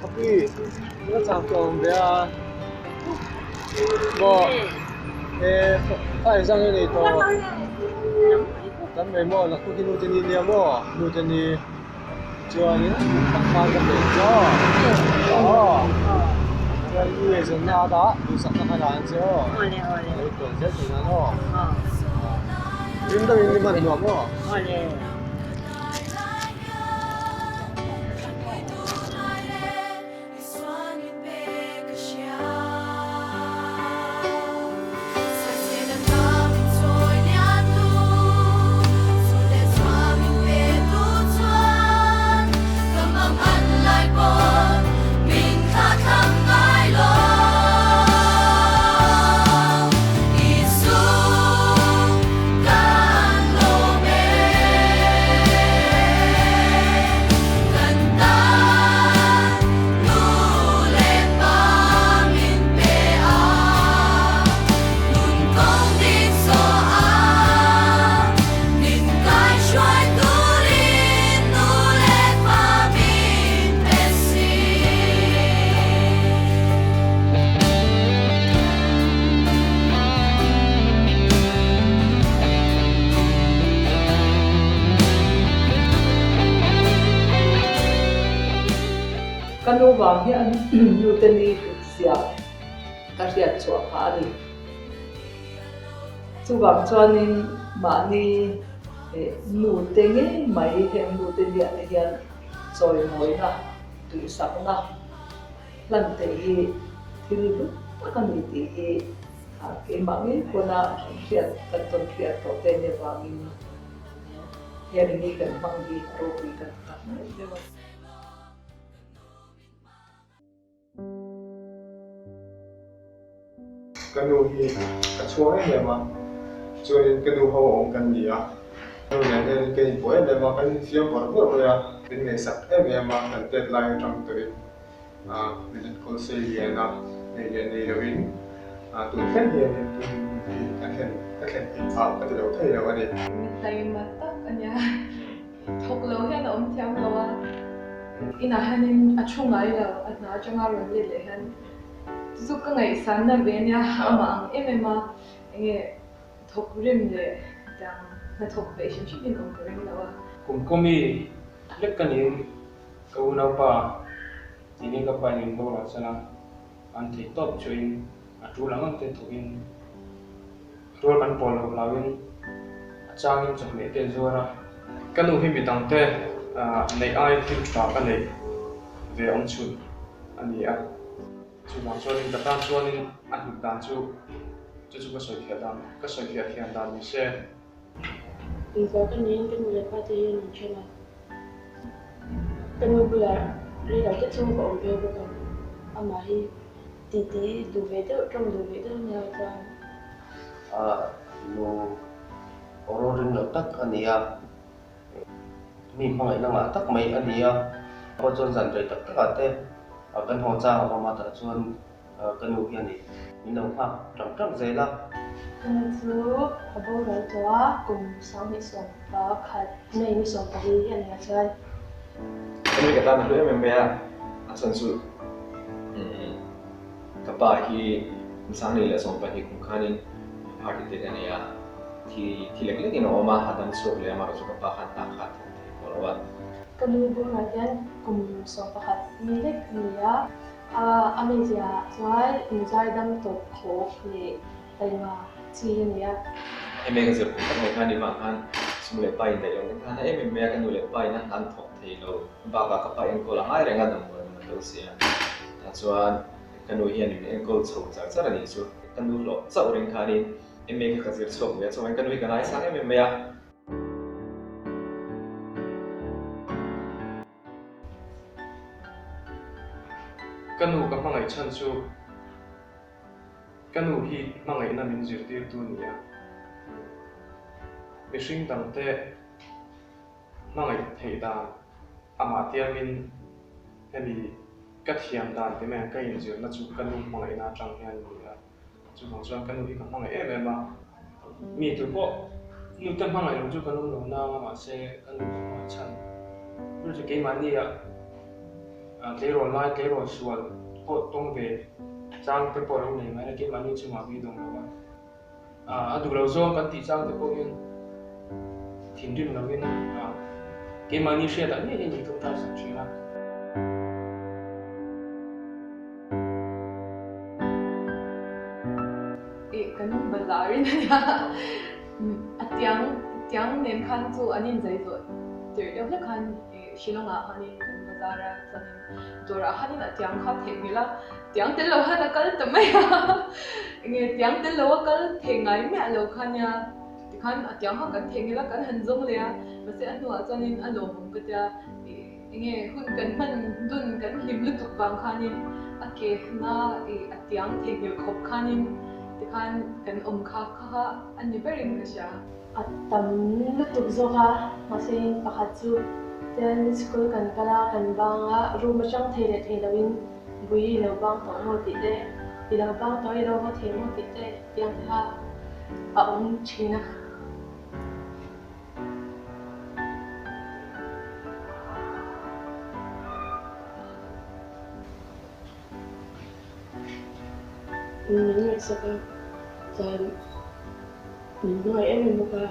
Api, ka chak tawh awm ve a. Maw, e fa exam i nei tawh. Tam mai maw, naktuk hi nute ni nia maw, nute ni chuanin pangpar ka pe ang che aw. Aw, chuan i eizawnna a dah duhsakna kha dah ang che aw. Lo tawn zel thei nan aw. Hlim deuhin ni hman nuam aw. Ka nu vang hian nute ni hlut zia ka hriat chhuah phah a ni. Chuvang chuanin mahni nute ngei mai heng nute niah te hian chawimawina, tuihsakna hlan theih hi thil hlu tak a ni tih hi keimah ngei pawna hriat kan tawn hriat tawh te nia vangin heng ni kan hmang hi a ropui kan ti tak mai deuh a. Ka nu hi ka chhuang em em a, chuanin ka nu ho awm kan ni a, ka nu nen hian ka inpawh em em a, kan infiam bawrh bawrh mai a, min ngaihsak em em a, kan tet lai atang tawhin min enkawl sei lian a, nei leh nei loin tun thleng hianin tun hi ka thlen ka thlen theih phah ka ti lo thei lo a ni. Mi taima tak a nia. Thawk lo hian a awm thiam lo a, inah hianin a thu ngai lo, a hna atanga rawn let leh hian chu chu ka ngaihsanna ve ania, amah ang em em a, enge thawk rim leh tiang hnathawk peih hrim hrim in awm ka ring lo a. Kum kawmi lek ka niin ka unaupa tinin ka pa in min boral san a, an theih tawp chuin a tul ang ang te thawkin Rual kan pawl loh hlauin a changin chawhmeh te zuar a. Ka nu hi midang te neih aiin thil tha ka neih ve awm chhun a ni a. Chuvang chuanin ka tan chuanin a hlut dan chu chu chu ka sawi thiah dan ka sawi thiah thiam dan ni se. Inzawh ka niin ka nu leh pa te hian min then a. Ka nu bulah rei lo te chhung ka awm phei bawk a, amah hi Titi duh ve deuh, tawng duh ve deuh nia chuan. A nu aw ring lo tak a ni a, mi hmangaihna ngah tak mai a ni a. Pawh chuan zan rei tak takah te kan haw chang a awm a, tah chuan ka nu hian min lo nghak tang tang zel a. Ka nu chu a boral tawh a, kum 21 May ni 14 hi a ni a chuan. Ka nui ka tan a hlu em em mai a, a chhan chu ka pa hi kum 2012 kum khanin heart attack a nei a, thi thi lek lekin a awm a, a dam chhuak leh a, amaherawhchu ka pa khan hna kha a thawk thei tawh lo a. Ka nu bulah hian kum 11 mi lek a ni a, a mizia chuan inzaidam tawp khawk leh Taima chi a ni a. Hemi ka zir kum tak mai khan i vang khan sum leh pa in daih lo te khan a em em mai a, ka nu leh pa in a hna an thawk thei lo bakah ka pa enkawl a ngai reng a damdawi man lo si a, tah chuan ka nu hian min enkawl chho char char a nih chu. Ka nu hlawh chauh ring khanin MA kha ka zir chhuak ve a, chuvangin ka nu hi ka ngaisang em em mai a. Ka nu ka hmangaih chhan chu. Ka nu hi hmangaihna min zirtirtu a ni a, mihring dangte hmangaih theih dan amah tiamin hemi ka thiam dan ti mai ang ka inzirna chu ka nu hmangaihna atang hian a ni a, chuvang chuan ka nu hi ka hmangaih em em a. Mi tu pawh nute hmangaih lo chu kan awm lo nang a mahse ka nu ka hmangaih chhan chu keimahni ah. Tleirawl lai, tleirawl sual pawh tawng ve chang te pawh lo nei mai a, keimahni chungah beidawng lo a. A duh lo zawng kan tih chang te pawh hian thinrim lovin keimahni hriatah ngei hian min ṭawngṭai sak ṭhin a. Ih, kan bazarin a nia. A tiang tiang nen khan chu an inzai zawh tirh deuh hlek khan Shillong-ah khanin kan bazar a, chuanin dawrah khanin a tiang kha theihnghilh a, tiang tel lo khan a kal ta mai a, enge tiang tel lo a kal thei ngai miah lo kha nia, tikhan a tiang kha kan theihnghilh a, kan han zawng leh a, mahse a hnuah chuanin a lawmawm ka tia, enge hun kan hman dun kan hlim lutuk vang khanin a ke na ih a tiang theihnghilh khawp khanin tikhan kan awm kha kha kha a ni berin ka hria. A tam lutuk zawk a, mahse pakhat chu tian school kan kal a, kan bang a, room atang thei leh thei loin bui i lo bang tawh maw tih te, i lo bang tawh i lo haw thei maw tih te tiang te kha a awm thin a. Min ngaihsak a, chuan min hmangaih em em bawk a.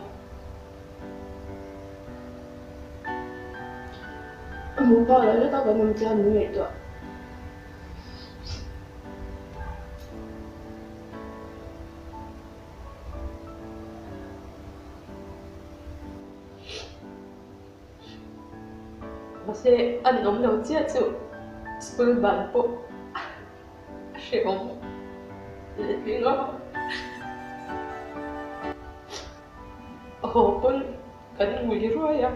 A hmuh phak loh hlek a kan awm chuan min ngaihtuah. Mahse an awm lo chiah chu school ban pawh a hrehawm letling a, haw pawn kan ngui ruai a,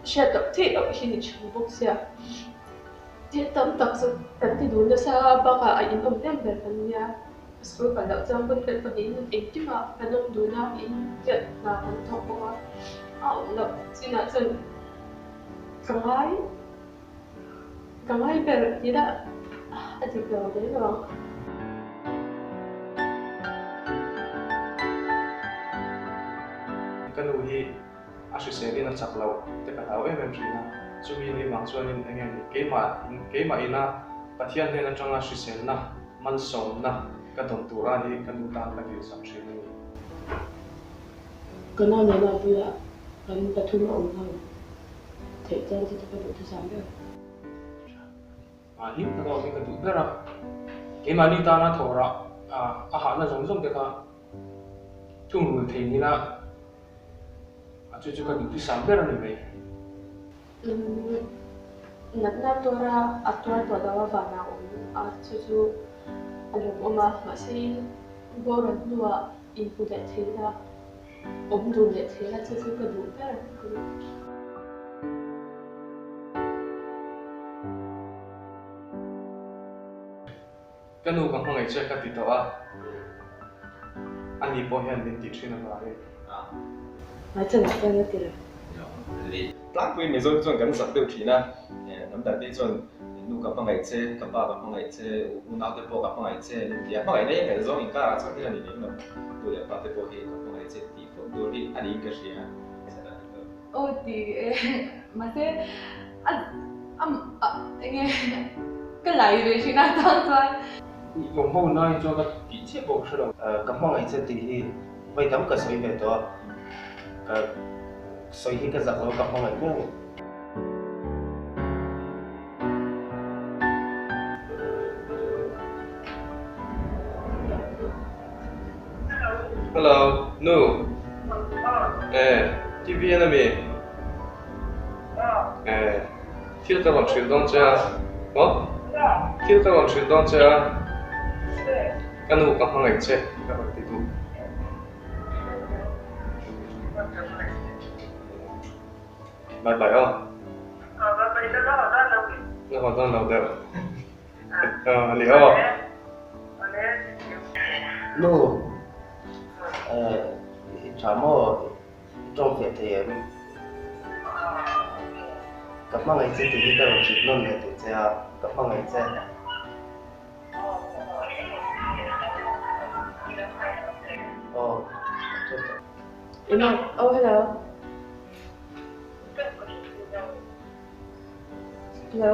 hriat loh theih loh hi ni thin bawk sia, thil tam tak chu kan ti dun nasa a, bakah a inawm em ber kan nia. School kal loh chuan hun kan pahnihin engkimah kan awm dun a, in riat hna kan thawk bawk a, a awm loh chinah chuan ka ngai ka ngai ber tih lah a dik lo hle lo ang. Ka nu hi a hriselin a chak loh te ka hlau em em thin a, chumi ni vang chuanin enge ni keimah keimah ina Pathian hnen atanga hriselna Malsawmna ka dawn tur a hi ka nu tan ka dilsak thin a ni. Ka nau nena bulah kan pathum a awm ho theih chuan chu chu ka duh thusam ber. Hlim taka awm hi ka duh ber a, keimahni tana thawhrah a hahna zawng zawng te kha thungrul thei nila a chu chu ka duh thusam ber a ni mai. Natna tuara a tuar tawh lo avanga awm a, chu chu a lawmawm a, mahse boral hnuah inhmu leh thei la, awm dun leh thei la chu chu ka duh ber a ni. Ka nu ka hmangaih che ka ti tawh a, ani pawh hian min tih thin avangin. Hmaichhan ah chuan a ti lo. Tlangpui Mizo te chuan kan zak deuh thin a, hnam dang te chuan nu ka hmangaih che, ka pa ka hmangaih che, unau te pawh ka hmangaih che an inti a, hmangaihna hi ngaihzawng inkarah chuan thil a ni lem lo, nu leh pa te pawh hi ka hmangaih che tih fawk tur hi a niin ka hria. Aw ti e, mahse a a enge ka lai ve thin a tang chuan. Awm ho na hi chuan ka tih chiah pawh ka hre lo. Ka hmangaih che tih hi vawi tam ka sawi ve tawh a, ka sawi hi ka zak lo ka hmangaih miau lo. Hello, nu. Eh, TV an ami? Eh, thil ka rawn hrilh dawn che a. Maw? Thil ka rawn hrilh dawn che a. Ka nu ka hmangaih che ka rawn ti duh. Bye bye aw. Na haw dawn lo deuh. A ni aw. Nu, i tha maw? I tawng fiah thei em? Ka hmangaih che tih hi ka rawn hrilh nawn leh duh che a, ka hmangaih che. Aw, Oh, hello. Hello.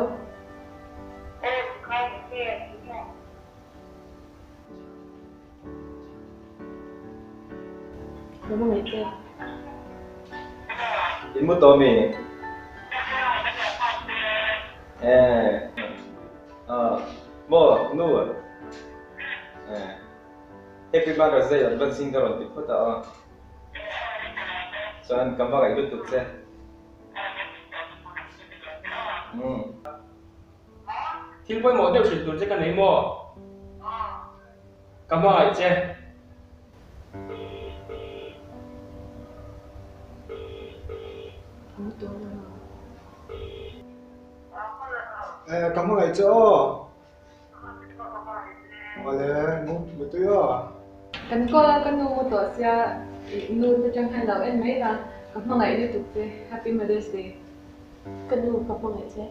Ka hmangaih che. In mu tawh mi? Eh. Ah, maw nu? Eh. Happy Mother's Day advance in ka rawn ti phawt a aw. Chuan ka hmangaih lutuk che. Umm. Thil pawimawh deuh hrilh tur che ka nei maw? Ka hmangaih che. Eh, ka hmangaih che aw. Awle, mu mu tui aw. Kan call a, ka nu mu tawh sia, i nu te tang hian lo en mai la, ka hmangaih lutuk che. Happy Mother's Day. Ka nu ka hmangaih che.